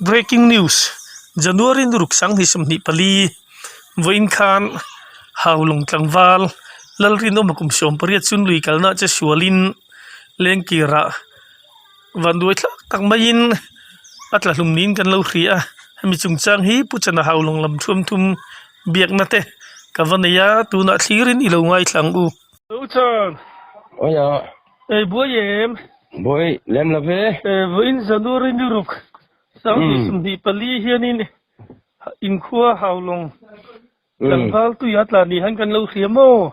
Breaking news, January ni ruk sang hnih 24 vawiin khan Haulawng tlangval Lalrinawma kum 18 chun lui kalna che sualin lengkirah vanduai thlak tak maiin a tla hlum niin kan lo hria a, hemi chungchang hi Pu Chana Haulawng lam thuam thum biakna te ka va nei a, tunah thlirin i lo ngaithla ang u. Lo chan. Awi a. Ei buai em? Buai lem lo ve. Vawiin January ni ruk sang 24 hianin inkhua Haulawng tlangval tui a tla ni han kan lo hria maw?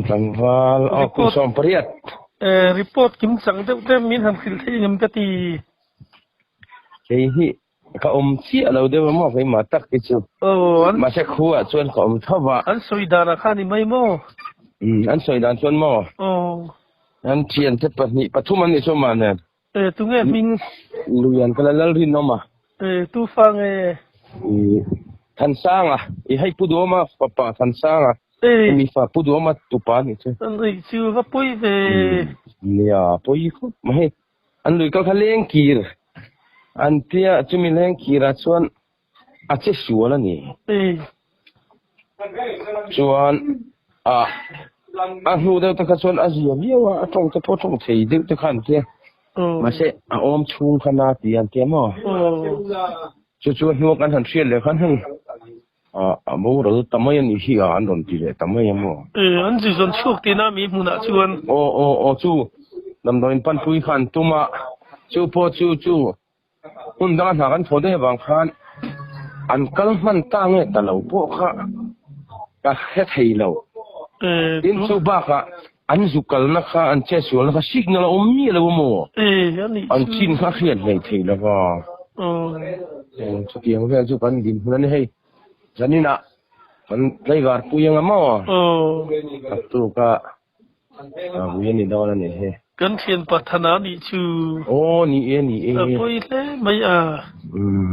Tlangval aw kum 18. Report kim chang deuh te min han hrilh thei engem ka ti. Kei hi ka awm chiah lo deuh a maw keimah tak hi chu. Aw an. Mahse khuaah chuan ka awm tho va. An sawi danah khan i mai maw? An sawi dan chuan maw? Aw. An thiante pahnih pathum an nih chu mahne. E tunge hming? Luian ka la Lalrinawma. E tu fa nge? I Thansanga, i hei Pu Duhawma fapa Thansanga. E. Mi fa Pu Duhawma tupa a nih chu. An ui chu va pawi ve. Nia pawi khawp mai. An lui kal kha lengkir an tia chumi lengkirah chuan a che sual a ni. Chuan a a hnu deuh te kha chuan a zia viau a, a tawng te pawh a tawng thei deuh te kha an tia. Mahse a awm chhung kha na ti an tia maw? Chu chu a hnua kan han hriat leh khan hei a boral ta mai a nih hi a an rawn ti leh ta mai a maw? An zui zawn chhuak tihna mi hmunah chuan. Aw aw aw chu damdawiin panpui kha an tum a, chu pawh chu chu Hmun danga hna kan thawh daih avang khan an kal hman ta nge ta lo pawh kha ka hre thei lo. Tin chu bakah an zu kalna kha an chetsualna kha signal a awm miah lo a maw? An chin kha a hriat hleih thei lo va. Chutiang vel chu kan dinhmun a ni hei. Zaninah kan tlaivar pui anga maw? Naktuka A ui a ni dawn a nih hi. Kan thian Pathana nih chu. Aw ni e ni e. A pawi hle mai a.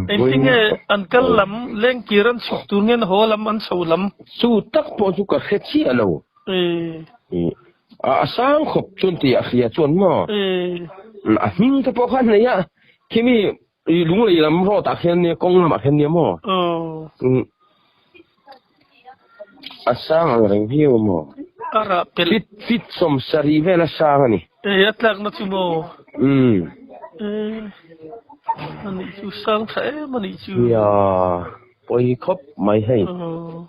Engtin nge an kal lam lengkir an chhuk tur nge an haw lam an chho lam. Chu tak pawh chu ka hre chiah lo. A sang khawp chuan tih a hria chuan maw. A hming te pawh kha a nei a. Khimi lunglei lam road ah khian nia kawng lamah khian nia maw. A sang ang reng viau a maw? A rah pelh. Fit fit 70 vel a sang a ni. E, a tlakna chu maw? Umm. E, a nih chu sang tha em a nih chu. Nia, pawi khawp mai hei. Aw,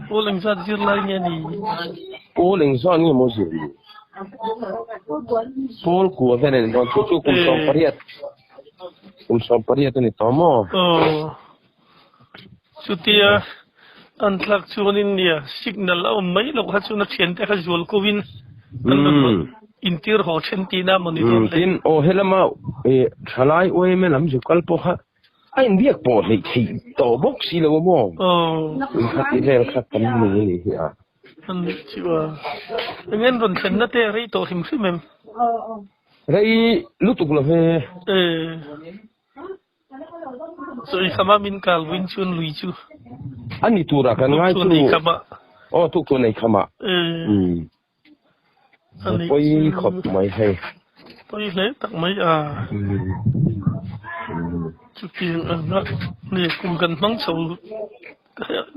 Pawl engzat zir lai nge ni? Pawl engzat nge maw zir ni? Pawl kua vel a ni dawn chu chu kum 18. Kum 18 a ni tawh maw? Aw. Chutia an thlak chuanin nia signal a awm mai loh kha chuan a thiante kha zual ko in an rawn intir haw then tihna maw ni dawn le. Tin, aw helama thalai uaime lam zu kal pawh kha a inbiak pawh hleih theih tawh bawk si lo a maw? Inkhati vel kha kan nei a nih hi a. An nih chu a. Eng en rawn thlenna te a rei tawh hrim hrim em? Rei lutuk lo ve. Chawi khama min kal buin chuan lui chu. A ni tura kan ngai chu. Aw tuk chuan ei khama. Pawi khawp mai hei. Pawi hle tak mai a. Chutiang anga ni kum kan hmang chho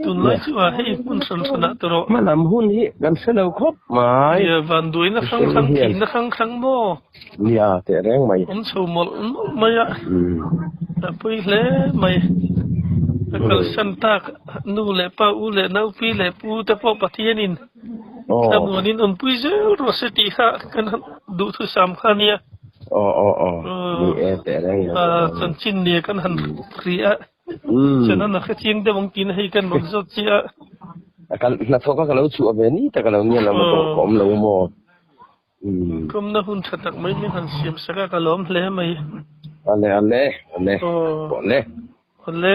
Tunlai chu a hei hmun hran hran ah te rawh. Hmalam hun hi kan hre lo khawp mai. Nia vanduaina hrang hrang thihna hrang hrang maw. Nia teh reng mai. Awm chho mawlh mawlh mai a. A pawi hle mai. A kalsan tak nu leh pa u leh nau pi leh pu te pawh Pathianin thlamuanin awmpui zel rawh se tih kha kan duhthusam kha a nia. Aw aw aw ni e teh reng mai. Chanchin nia kan han ri a. Chuan a hre chiang deuh ang tiin hei kan rawn zawt chiah a. Ka hnathawk a ka lo chhuah ve ni tak a lo nia lam a tawh ka awm lo maw. Kawmna hun tha tak mai min han siam sak a ka lawm hle mai. Ale ale ale. Awle. Awle.